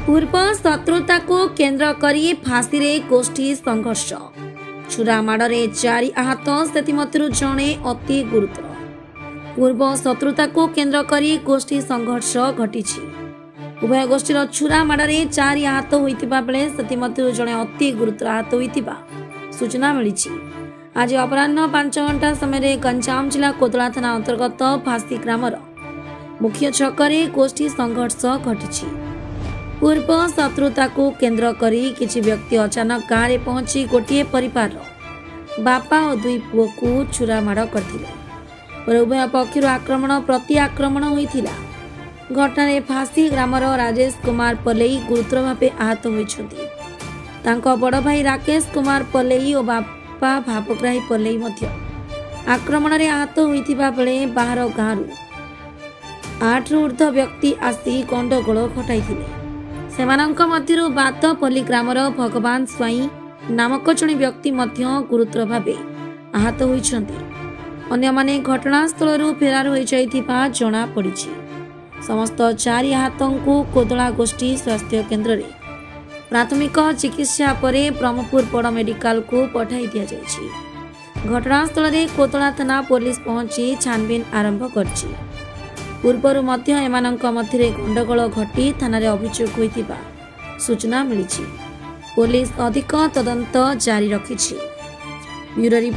ପୂର୍ବ ଶତ୍ରୁତାକୁ କେନ୍ଦ୍ର କରି ଫାଶୀରେ ଗୋଷ୍ଠୀ ସଂଘର୍ଷ। ଛୁରାମାଡ଼ରେ ଚାରି ଆହତ, ସେଥିମଧ୍ୟରୁ ଜଣେ ଅତି ଗୁରୁତର। ପୂର୍ବ ଶତ୍ରୁତାକୁ କେନ୍ଦ୍ର କରି ଗୋଷ୍ଠୀ ସଂଘର୍ଷ ଘଟିଛି। ଉଭୟ ଗୋଷ୍ଠୀର ଛୁରାମାଡ଼ରେ ଚାରି ଆହତ ହୋଇଥିବା ବେଳେ ସେଥିମଧ୍ୟରୁ ଜଣେ ଅତି ଗୁରୁତର ଆହତ ହୋଇଥିବା ସୂଚନା ମିଳିଛି। ଆଜି ଅପରାହ୍ନ 5 ଘଣ୍ଟା ସମୟରେ ଗଞ୍ଜାମ ଜିଲ୍ଲା କୋଦଳା ଥାନା ଅନ୍ତର୍ଗତ ଫାଶୀ ଗ୍ରାମର ମୁଖ୍ୟ ଛକରେ ଗୋଷ୍ଠୀ ସଂଘର୍ଷ ଘଟିଛି। ପୂର୍ବ ଶତ୍ରୁତାକୁ କେନ୍ଦ୍ର କରି କିଛି ବ୍ୟକ୍ତି ଅଚାନକ ଗାଁରେ ପହଞ୍ଚି ଗୋଟିଏ ପରିବାରର ବାପା ଓ ଦୁଇ ପୁଅକୁ ଛୁରାମାଡ଼ କରିଥିଲେ। ପରେ ଉଭୟ ପକ୍ଷରୁ ଆକ୍ରମଣ ପ୍ରତି ଆକ୍ରମଣ ହୋଇଥିଲା। ଘଟଣାରେ ଫାଶୀ ଗ୍ରାମର ରାଜେଶ କୁମାର ପଲେଇ ଗୁରୁତର ଭାବେ ଆହତ ହୋଇଛନ୍ତି। ତାଙ୍କ ବଡ଼ ଭାଇ ରାକେଶ କୁମାର ପଲେଇ ଓ ବାପା ଭାବଗ୍ରାହୀ ପଲେଇ ମଧ୍ୟ ଆକ୍ରମଣରେ ଆହତ ହୋଇଥିବା ବେଳେ ବାହାର ଗାଁରୁ ଆଠରୁ ଉର୍ଦ୍ଧ୍ୱ ବ୍ୟକ୍ତି ଆସି ଗଣ୍ଡଗୋଳ ଘଟାଇଥିଲେ। ସେମାନଙ୍କ ମଧ୍ୟରୁ ବାଦପଲ୍ଲୀ ଗ୍ରାମର ଭଗବାନ ସ୍ୱାଇଁ ନାମକ ଜଣେ ବ୍ୟକ୍ତି ମଧ୍ୟ ଗୁରୁତର ଭାବେ ଆହତ ହୋଇଛନ୍ତି। ଅନ୍ୟମାନେ ଘଟଣାସ୍ଥଳରୁ ଫେରାର ହୋଇଯାଇଥିବା ଜଣାପଡ଼ିଛି। ସମସ୍ତ ଚାରି ଆହତଙ୍କୁ କୋଦଳା ଗୋଷ୍ଠୀ ସ୍ୱାସ୍ଥ୍ୟ କେନ୍ଦ୍ରରେ ପ୍ରାଥମିକ ଚିକିତ୍ସା ପରେ ବ୍ରହ୍ମପୁର ବଡ଼ ମେଡିକାଲକୁ ପଠାଇ ଦିଆଯାଇଛି। ଘଟଣାସ୍ଥଳରେ କୋଦଳା ଥାନା ପୋଲିସ ପହଞ୍ଚି ଛାନଭିନ ଆରମ୍ଭ କରିଛି। ପୂର୍ବରୁ ମଧ୍ୟ ଏମାନଙ୍କ ମଧ୍ୟରେ ଗଣ୍ଡଗୋଳ ଘଟି ଥାନାରେ ଅଭିଯୋଗ ହୋଇଥିବା ସୂଚନା ମିଳିଛି। ପୋଲିସ ଅଧିକ ତଦନ୍ତ ଜାରି ରଖିଛି। Bureau report.